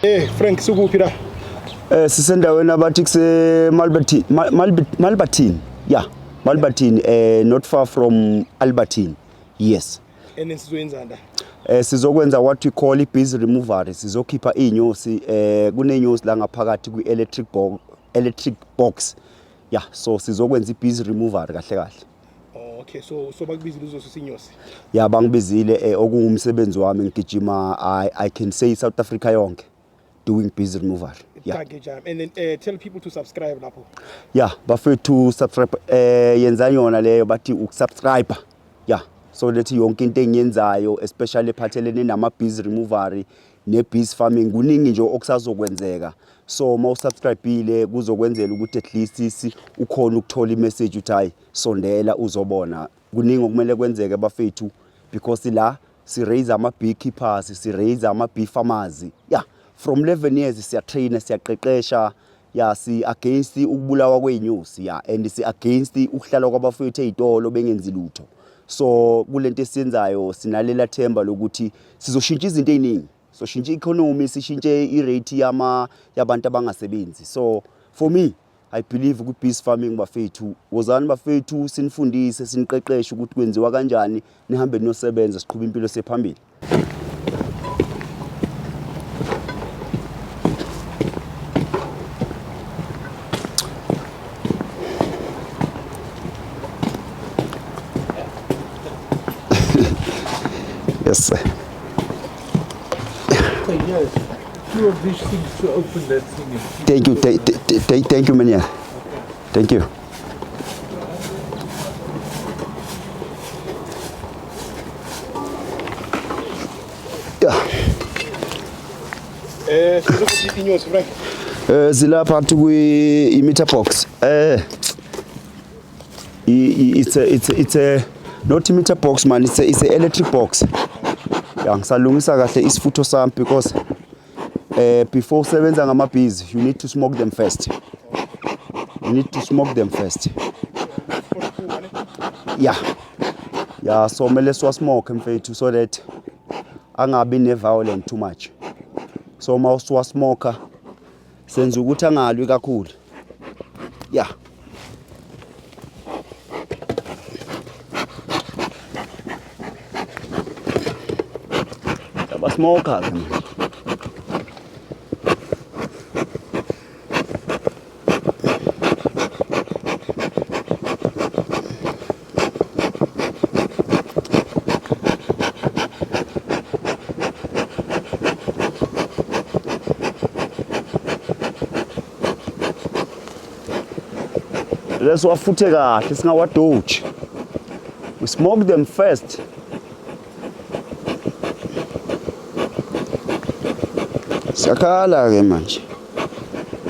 Eh Frank, sikuphi la? Sisendaweni abathi kuse Malbertine, Malbertine. Yeah, Malbertine, not far from Albertine. Yes. And then sizoyenzani la? Sizokwenza what we call i-bees removal. Sizokhipha iy'nyosi, kuney'nyosi la ngaphakathi kwi-electric box, electric box. Yeah, so sizokwenza i-bees removal kahle kahle. Oh, okay, so bakubizile uzosusa inyosi. Ya, bangibizile, okuwumsebenzi wami, ngigijima, I can say South Africa yonke doing bees removal. Yeah. Thank you, Jam. And then tell people to subscribe lapho. Yeah, bafethu, subscribe, yenza yona leyo bathi ukusubscribe. Yeah, so lethi yonke into engiyenzayo, especially ephathelene nama bees removal ne bees farming, kuningi nje okusazokwenzeka. So uma usubscribeile kuzokwenzela ukuthi at least ukhona ukuthola imessage uthi hayi, sondela uzobona. Kuningi okumele kwenzeke bafethu, because la si raise ama beekeepers, si raise ama bee farmers. Yeah, from 11 years siya train, siyaqeqesha. Yeah, si against ukubulawa kwey'nyosi, yeah, and si against ukuhlala kwabafowethu ey'tolo bengenzi lutho. So kulento esiyenzayo sinalela themba lokuthi sizoshintsha izinto ey'ningi, soshintsha i-economy, sishintshe i-rate yabantu abangasebenzi. So for me, I believe ku-bees farming bafethu. Wozani bafethu, sinifundise, siniqeqeshe ukuthi kwenziwa kanjani, nihambe niyosebenza, siqhube impilo sephambili. Yes, sir. Okay, yes. Two of these things to open that thing. And Thank you, thank you, Mania. Thank you. Yeah. Sizokuthi inyosi, Frank. Zilapha phakathi kwi meter box. It's a not meter box man, it's a electric box. Yeah, ngisalungisa kahle isifutho sami because before usebenza ngama bees you need to smoke them first. You need to smoke them first. Yeah. Yeah, so mele siwa smoke mfethu so that angabi ne violent too much. So uma usuwa smoker senza ukuthi angalwi kakhulu. Yeah. Yaba smoker ke manje. Lesiwafuthe kahle, singawadoji. We smoke them first. Siyakhala ke manje.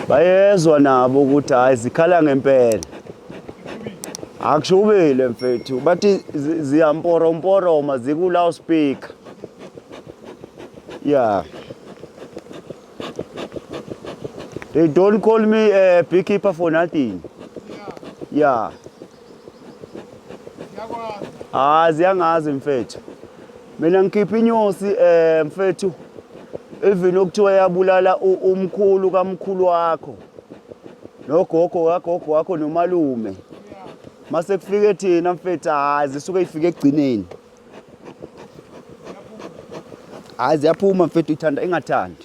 Bayezwa nabo ukuthi hayi, zikhala ngempela. Akushubile mfethu, bathi ziyamporomporoma ziku loudspeaker. Yeah. They don't call me a beekeeper for nothing. Yeah. Ah, ziyangazi mfethu. Mina ngikhipha inyosi, mfethu. Even okuthiwa yabulala umkhulu kamkhulu wakho, nogogo kagogo wakho, nomalume. Mase kufike thina mfethu, hayi, zisuke ifike ekugcineni. Hayi, ziyaphuma mfethu, ithanda ingathandi.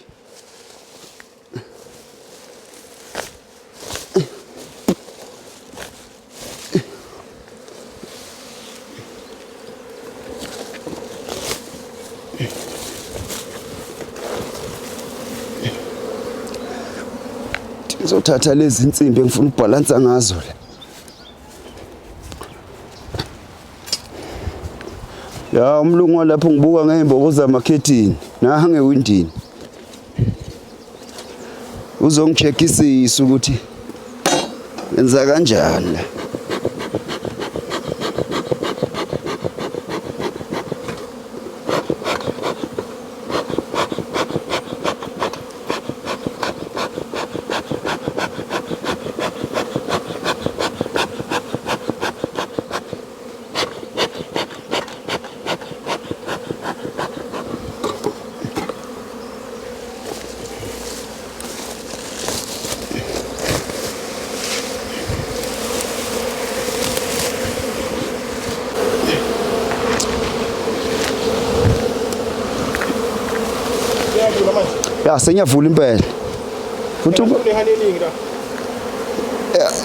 Ngizothatha lezi nsimbi engifuna ukubhalansa ngazo la. Ya, umlungu walapho ngibuka ngey'mbobo zamakhethini nangewindini. Uzongicheckisisa ukuthi enza kanjani la. Ya, sengiyavula impela. Futhi Kune-honey eningi la.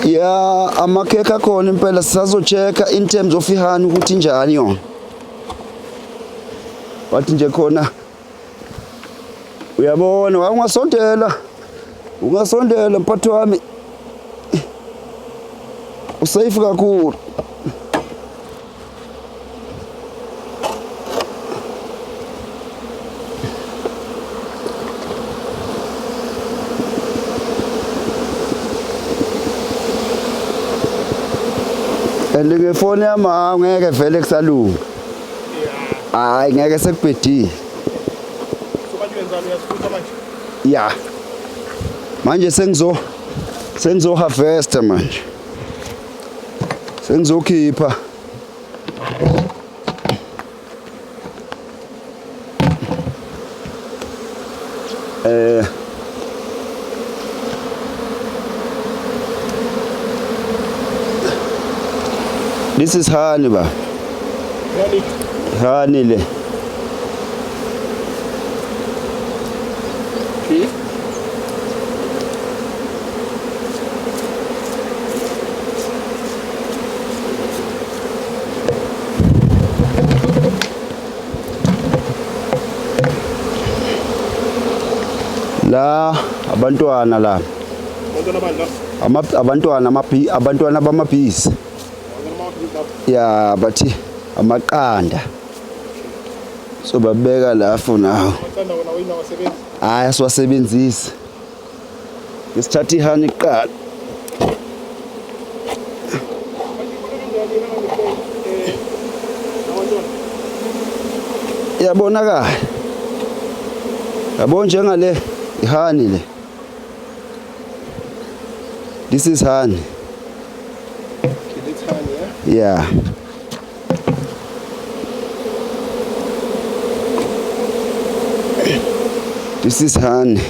Ya, amakhekhe akhona impela, sisazo-check-a in terms of i-honey ukuthi injani yona. Bathi nje khona uyabona, ungasondela, ungasondela mphathi wami, u-safe kakhulu. And ngefoni yami ngeke vele kusalunga. Hayi, ngeke, sekubhedile. So manje wenzani, uyasifutha manje? Ya, manje sengizo harvesta manje, sengizokhipha. This is honey ba. Honey. Honey le. Okay. La abantwana la. Abantwana bani la? Abantwana ama-bee, abantwana bama-bees. Abantwana bama-bees lapho. Ya, bathi amaqanda, so babeka la for now. Amaqanda wona wina wasebenzi. Hayi, asiwasebenzisi, ngisithatha i-honey kuqala. Manje ibona kanjani yena ngifoni abantwana? Iyabonakala, yabo, njengale i-honey le. This is honey. Okay, that's honey, yeah. Yeah. This is honey.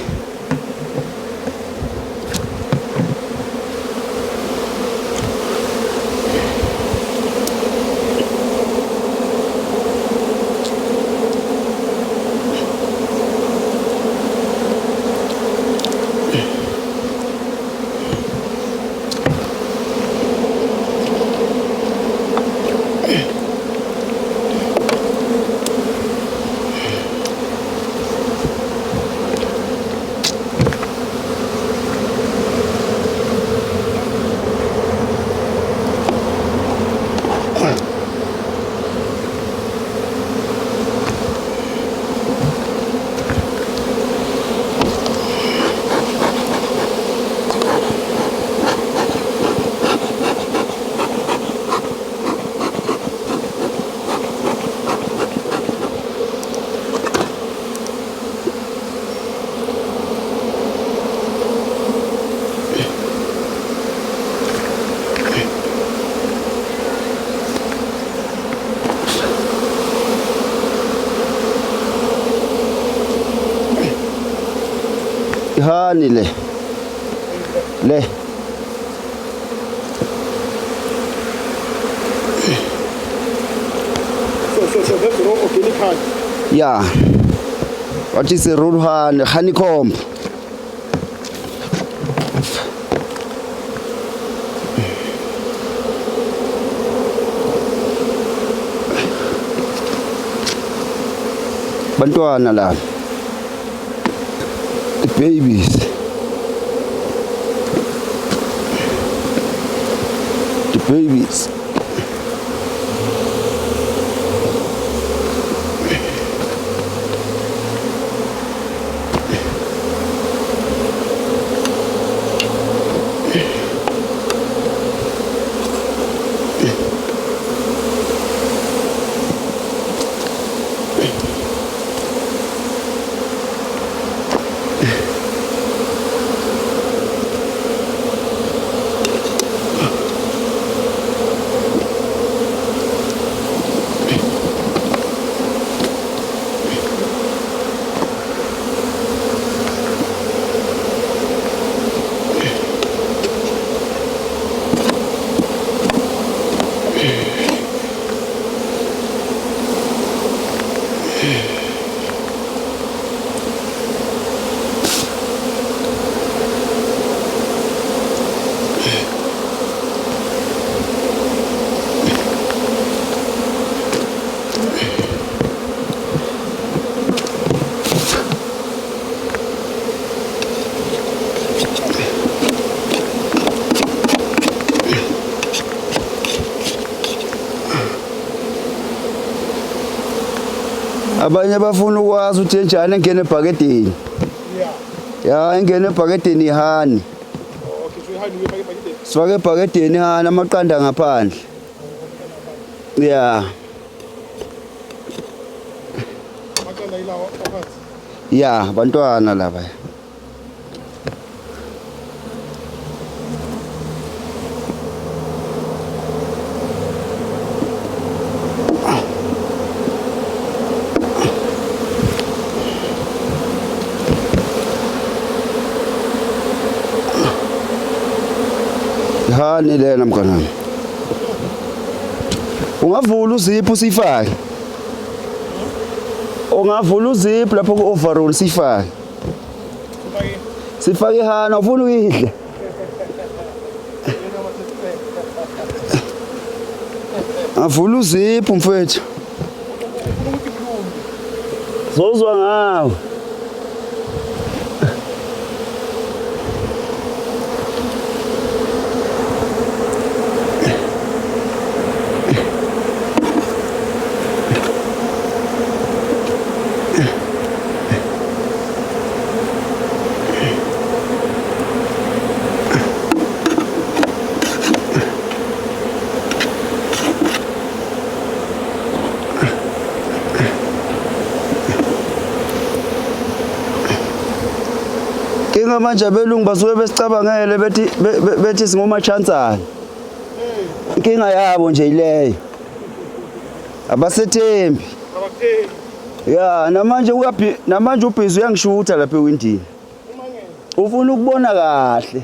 I-honey le. Le. So that's raw organic honey. Yeah. What is a raw honey? Honeycomb. Bantwana la. The babies. The babies. Abanye bafuna ukwazi ukuthi enjani engena ebhakedeni. Yeah. Ya, engena ebhakedeni ihani. Okay, so ihani uyifake ebhakedeni. Sifake ebhakedeni ihani, amaqanda ngaphandle. Ya. Amaqanda yilawa aphansi. Ya, bantwana laba. Hani lena mnganami. Ungavula uziphu siyifake. Ungavula uziphu lapho ku-overall siyifake. Sifake Sifake ihana ufuna uyidle. Avula uziphu mfethu. Ufuna ukuthi ngilunge. Zozwa ngawe. Kinga manje abelungu basuke besicabangele bethi bethi singomachansana. Inkinga yabo nje ileyo. Abasethembi. Abakuthembi. Ya, namanje uyabhi namanje ubhizi uyangishutha lapha ewindini. Umangele. Ufuna ukubona kahle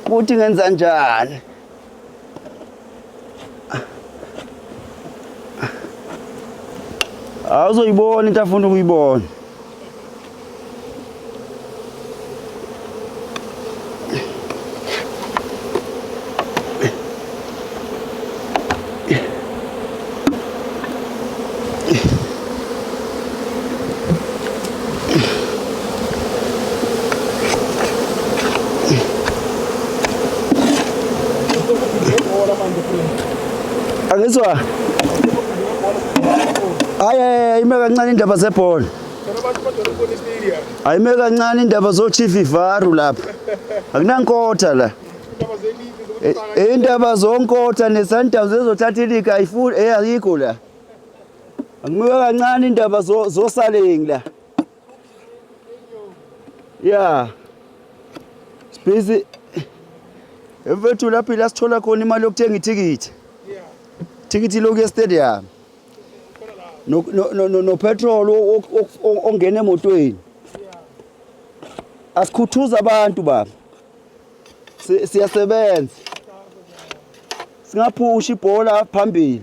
ukuthi ngenza njani. Awuzoyibona into afuna ukuyibona. Ibhola manje friend. Angizwa. Hayi, ayime kancane indaba zebhola. Phela abantu bajwayele ukubona i-stadium. Ayime kancane indaba zo-Chief Ivaru lapha. Akunankotha la. Indaba zeligi zokuthi Indaba zonkotha ne-Sundowns ezothatha iligi ayifuni, ayikho la. Akumiwe kancane indaba zosaling la. Ya. Sibhizi. Mfethu lapho ila sithola khona imali yokuthenga ithikithi. Yeah. Thikithi lokuya e-stadium. No no no no petrol ongena emotweni. Asikhuthuza abantu baba. Siyasebenza. Singaphusha ibhola phambili.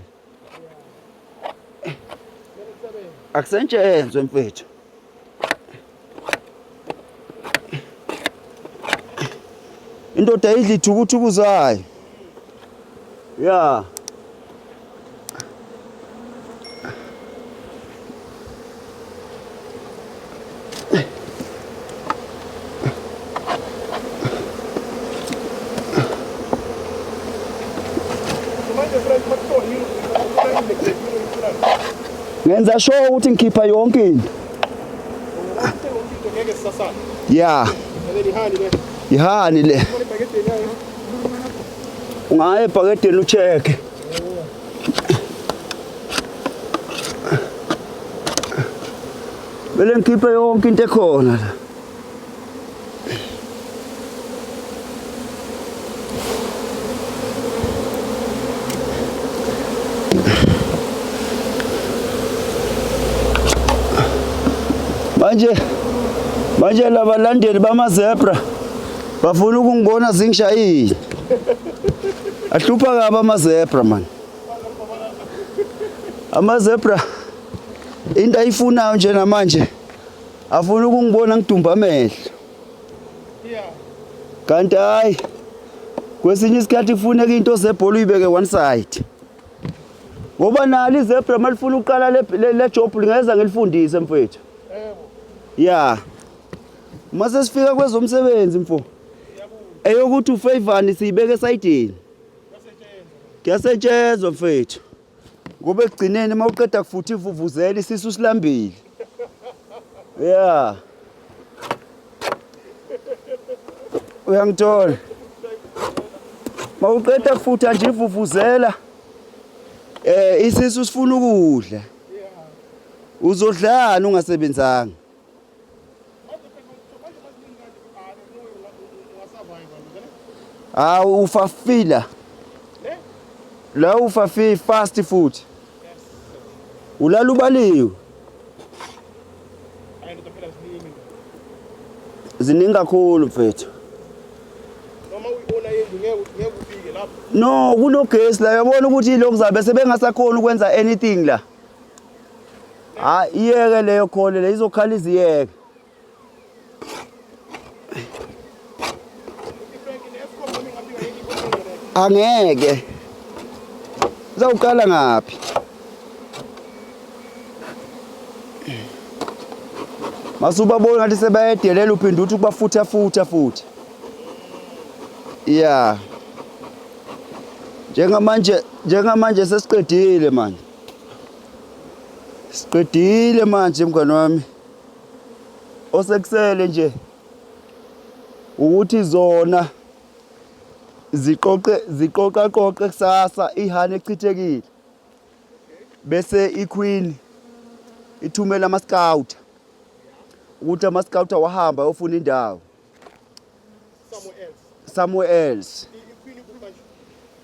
Akusetshenzwe mfethu. Indoda idla ithukuthuku zayo. Ya. Manje friend makuthiwa hero ufuna ini hero ufuna. Ngenza sure ukuthi ngikhipha yonke into. Uthe yonke into ngeke sisasala. Ya. And then ihani le. Ihani le. Ubona ibhakedeni yayo. Ungaya ebhakedeni ucheck. Bele ngikhiphe yonke into ekhona la. Manje labalandeli bama-zebra bafuna ukungibona zingishayile. Ahlupha kabi ama-zebra man. Ama-zebra into ayifunayo nje namanje afuna ukungibona ngidumba amehlo. Yeah. Kanti hayi kwesinye isikhathi kufuneka into zebhola uyibeke one side. Ngoba nalo izebra malifuna ukuqala le job lingeza ngilifundise mfethu. Yebo. Ya. Uma sesifika kwezomsebenzi mfo. Eyokuthi ufavor siyibeke esayidini. Kuyasetshenzwa. Kuyasetshenzwa mfethu. Ngoba ekugcineni uma uqeda kufutha ivuvuzela isisu silambile. Yeah. Uyangithola? Mawuqeda kufutha nje ivuvuzela isisu sifuna ukudla. Uzodlani ungasebenzanga? Hawu ufafila. La ufafi fast futhi. Ulala ubaliwe. Ziningi kakhulu mfethu. Noma uyibona yendlu ngeke ufike lapho. No, kunogesi la uyabona ukuthi lokhu zabe sebengasakhona ukwenza anything la. Hayi iyeke leyo khole le izokhala iziyeke. Angeke. Uzawuqala ngaphi? Masubabona ngathi sebayedelela uphinde uthi ukubafutha futha futhi. Yeah. Njengamanje sesiqedile manje. Siqedile manje mngani wami. Osekusele nje ukuthi zona ziqoqe ziqoqa qoqe kusasa ihani echithekile. Bese iQueen ithumela ama scout ukuthi ama scout awahamba ayofuna indawo Somewhere else. Somewhere else.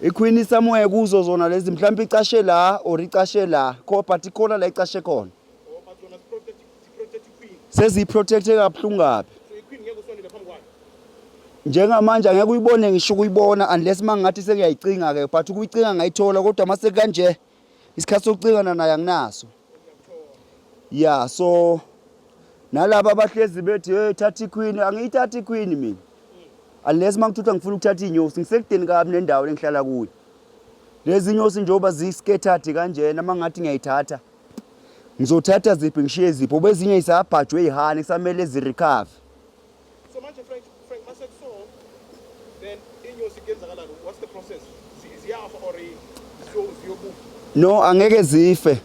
IQueen somewhere kuzo zona lezi mhlawumbe icashe la or icashe la kho but ikhona la icashe khona. Oh, but yona protect protect iQueen. Seziyiprotecte kabuhlungu kabi. So iQueen ngeke usondele phambi kwayo. Njengamanje angeke uyibone ngisho ukuyibona unless mangathi sengiyayicinga ke but ukuyicinga ngayithola kodwa mase kanje isikhathi sokucingana naye anginaso. Yeah, so nalaba abahlezi bethi hey thatha iQueen, angiyithathi iQueen mina. Unless mangithutha ngifuna ukuthatha inyosi, ngisekudeni kabi nendawo engihlala kuyo. Lezi inyosi njengoba zi-scattered kanjena mangathi ngiyayithatha ngizothatha ziphi ngishiye ziphi ngoba ezinye zisabhajwe ihani kusamele zirecover. So manje Frank, Frank mase kuso then inyosi kuyenzakalani? What's the process? Ziyafa or ziyobuka? No, angeke zife.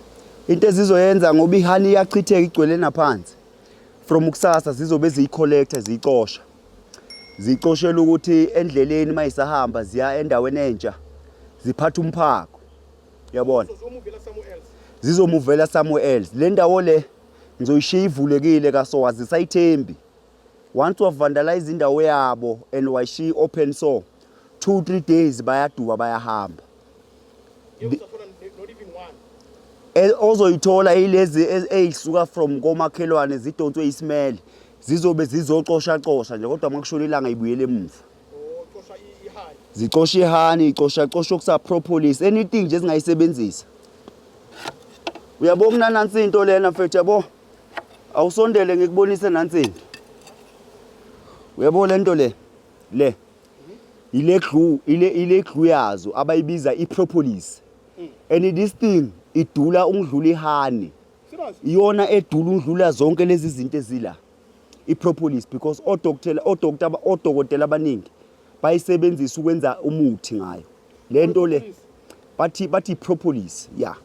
Into ezizoyenza ngoba ihani iyachitheka igcwele naphansi. From kusasa zizobe ziyicollector ziyicosha. Zicoshela ukuthi endleleni mayisahamba ziya endaweni entsha ziphatha umphako. Uyabona? So ziyomuvela somewhere else. Zizomuvela somewhere else. Le ndawo le ngizoyishiya ivulekile kaso azisayithembi. Once wavandalize indawo yabo and wayishiya open so 2 3 days bayaduba bayahamba. Ngeke usathola not even one. Ozoyithola ilezi ezisuka from komakhelwane zidonswe isimele zizobe zizocosha cosha nje kodwa makushona ilanga ibuyele emuva. Oh, cosha ihani. Zicosha ihani, icosha cosha okusa propolis, anything nje ezingayisebenzisa. Uyabona kunanansi into lena mfethu yabo. Awusondele ngikubonise nansi into. Uyabo lento le le ile glue ile glue yazo abayibiza ipropolis. And this thing idula ukudlula ihani. Serious? Iyona edula ukudlula zonke lezi zinto ezila. Ipropolis because odokotela odokotela odokotela abaningi bayisebenzisa ukwenza umuthi ngayo. Lento le bathi propolis, yeah.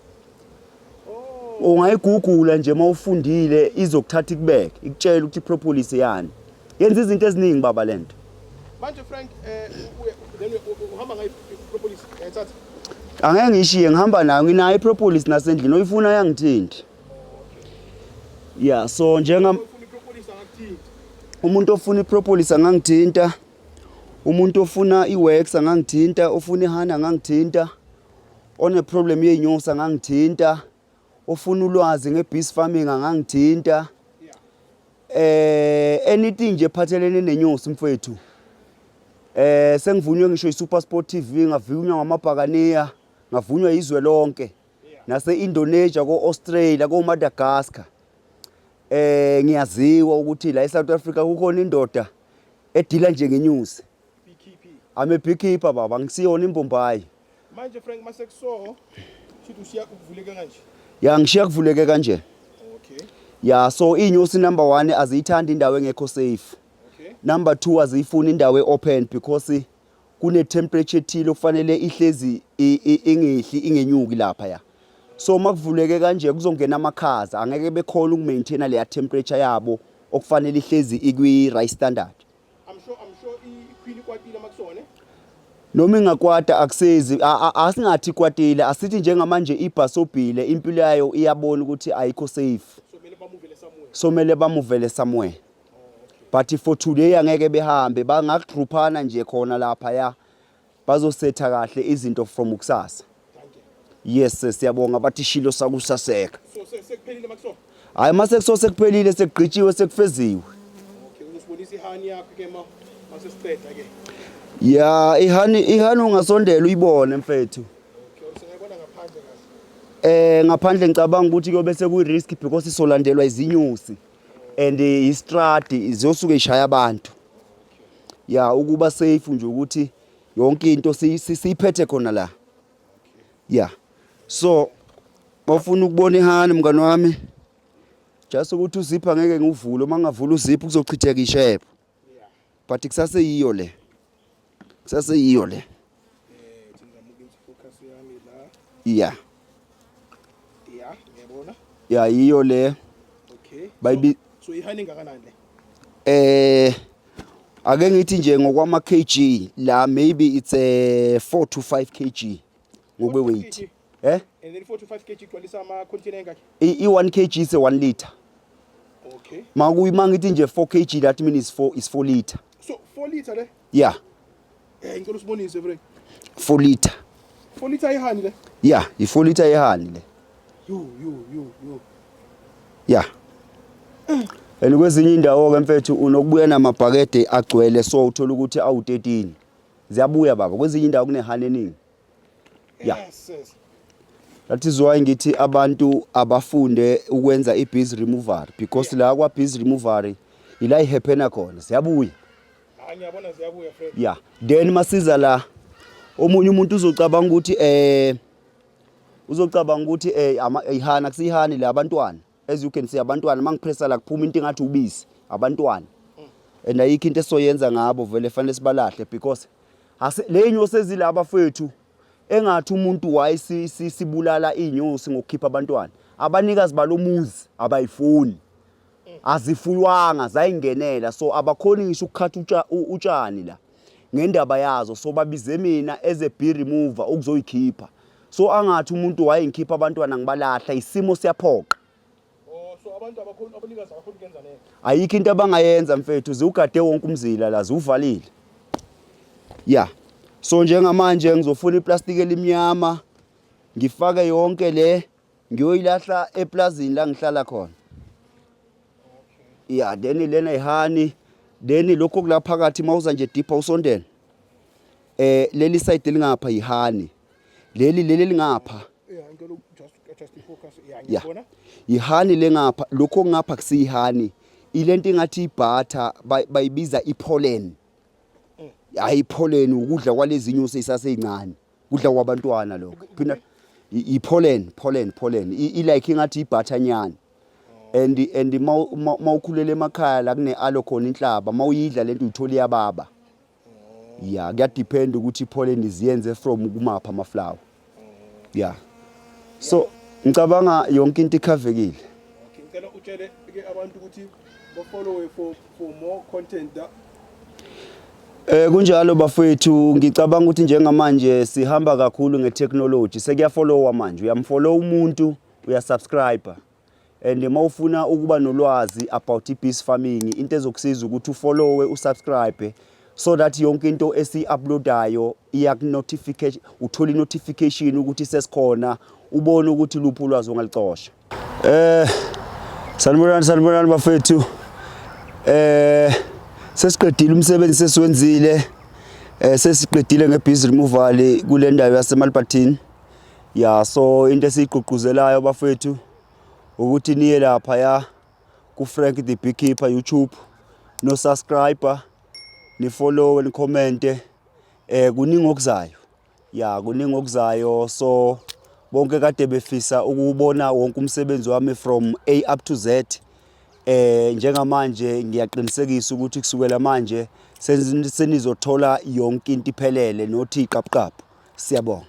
Ungayigugula nje mawufundile izokuthatha ikubeke ikutshela ukuthi propolis yani. Yenza izinto eziningi baba lento. Manje Frank then uhamba ngayo propolis uyayithatha? Angeke ngishiye ngihamba nayo nginayo ipropolis nasendlini oyifuna yangithinta. Yeah, so njenga Ufuna ipropolis angakuthinta. Umuntu ofuna ipropolis angangithinta. Umuntu ofuna iwax angangithinta, ofuna ihani angangithinta. One problem yeyinyosi angangithinta. Ofuna ulwazi ngebees farming angangithinta. Anything nje ephathelene nenyosi mfethu. Sengivunywe ngisho iSuper Sport TV, ngavunywa ngamabhakaniya, ngavunywa izwe lonke. Nase Indonesia, ko Australia, ko Madagascar. Ngiyaziwa ukuthi la eSouth Africa kukhona indoda edila nje ngenyusi. Beekeeping. I'm a beekeeper baba, ngisiyona imbombayi. Manje Frank mase kuso shithi ushiya ukuvuleke kanje. Ya ngishiya kuvuleke kanje. Okay. Ya so inyosi number 1 aziyithandi indawo engekho safe. Okay. Number 2 aziyifuni indawo eopen because kune temperature ethile okufanele ihlezi ingehli ingenyuki lapha ya. So makuvuleke kanje kuzongena amakhaza, angeke bekhona ukumaintaina leya temperature yabo okufanele ihlezi ikwi right standard. I'm sure iqueen ikwatile makusone. Noma ingakwata akusezi, asingathi ikwatile, asithi njengamanje ibhasobhile impilo yayo, iyabona ukuthi ayikho safe. So kumele bamuvele somewhere. So mele bamuvele somewhere, but for today angeke behambe, bangagruphana nje khona lapha ya, bazosetha kahle izinto from kusasa. Thank you. Yes sir, siyabonga, bathi shilo sakusaseka. So sekuphelile makusona? Hayi, mase sekuphelile, sekugqitshiwe, sekufeziwe. Okay, uzosibonisa ihoney yakho ke ma masesiceda ke. Ya, ihoney, ihoney ungasondela uyibone, mfethu. Okay, singayibona ngaphandle kahle? Ngaphandle ngicabanga ukuthi kuyobe sekuyi risk because isolandelwa izinyosi and istradi ziyosuke ishaya abantu. Ya, ukuba safe nje ukuthi yonke into siyiphethe khona la. Ya. So bafuna ukubona ihoney, mngani wami. Just ukuthi uziphu angeke ngiwuvule, uma ngavula uziphu kuzochitheka ishebo. But kusase yiyo le. Kusase yiyo le. Thina ngizama focus yami la. Ya, ngiyabona. Ya, yiyo le. So ihoney ngakanani le? Ake ngithi nje ngokwama kg la, maybe it's a 4 to 5 kg ngokwe weight. kg? And then 4 to 5 kg igcwalisa ama container engakhi? I 1 kg is a 1 liter. Makuyi mangithi nje 4 kg, that means is 4, is 4 liter. So 4 liter le? Yeah. Ngicela usibonise, Frank. 4 liter. 4 liter ihoney le? Yeah, i 4 liter yehoney le. Yo yo yo yo. Yeah. And kwezinye indawo ke, mfethu, unokubuya namabhakede agcwele, so uthola ukuthi awu13. Ziyabuya baba, kwezinye indawo kune honey eningi. Yeah. Yes. That is why ngithi abantu abafunde ukwenza i-bees removal because la kwa bees removal ila ihappena khona, siyabuya. Hayi, ngiyabona ziyabuya, Frank. Yeah. Then masiza la, omunye umuntu uzocabanga ukuthi ihoney akusihoney la, abantwana. As you can see, abantwana, mangipressa la kuphuma into engathi ubisi, abantwana. And ayikho into esoyenza ngabo vele, fanele sibalahle because le inyosi ezilaba fethu engathi umuntu why sibulala inyosi ngokukhipha abantwana, abanikazi balomuzi abayifuni, azifuywanga, zayingenela, so abakhoni ngisho ukukhatha utshani la ngendaba yazo, so babize mina as a bee remover ukuzoyikhipha. So angathi umuntu wayengikhipha abantwana ngibalahla, isimo siyaphoqa. Oh, so abantu abakhona, abanikazi abakhona ukuyenza nento. Ayikho into abangayenza, mfethu, ziwugade wonke umzila la, ziwuvalile. Ya, so njengamanje ngizofuna iplastiki elimnyama, ngifake yonke le, ngiyoyilahla eplazini la ngihlala khona. Ya, then lena ihoney, then lokho kula phakathi, mawuza nje deeper usondela, leli side elingapha ihoney leli lingapha. Yeah, ngicela just focus. Yeah, ngiyabona. Ihoney lengapha, lokho ngapha kusihoney, ilento ingathi ibutter, bayibiza ipollen. Hayi, ipollen ukudla kwalezi nyosi ezisaseyincane, kudla kwabantwana lokho. Phinda i-pollen, pollen, pollen, i like ingathi ibutter nyana, and mawukhulela emakhaya la kune aloe khona, inhlaba, mawuyidla lento uyithola iyababa. Ya, kuyadepend ukuthi ipollen iziyenze from kumapha ama flower. Yeah, so ngicabanga yonke into ikhavekile. Okay, ngicela utshele ke abantu ukuthi ba follow for more content da. Kunjalo bafethu, ngicabanga ukuthi njengamanje sihamba kakhulu ngetechnology, sekuyafollowa manje, uyamfollow umuntu, uyasubscribe, and mawufuna ukuba nolwazi about i-bees farming, into ezokusiza ukuthi ufollowe, usubscribe, so that yonke into esi-uploadayo iya notification, uthola i-notification ukuthi sesikhona, ubone ukuthi luphi ulwazi ongalicosha. Sanibonani, sanibonani bafethu. Sesiqedile umsebenzi sesiwenzile. Sesiqedile ngebees removal kule ndawo yaseMalpartini. Ya, so into esiyigqugquzelayo bafethu ukuthi niye lapha ya ku Frank the Beekeeper YouTube, no subscribe, ni follow, ni comment. Kuningi okuzayo. Ya, kuningi okuzayo, so bonke kade befisa ukubona wonke umsebenzi wami from A up to Z, njengamanje ngiyaqinisekisa ukuthi kusukela manje senizothola yonke into iphelele nothi iqapuqapu. Siyabonga.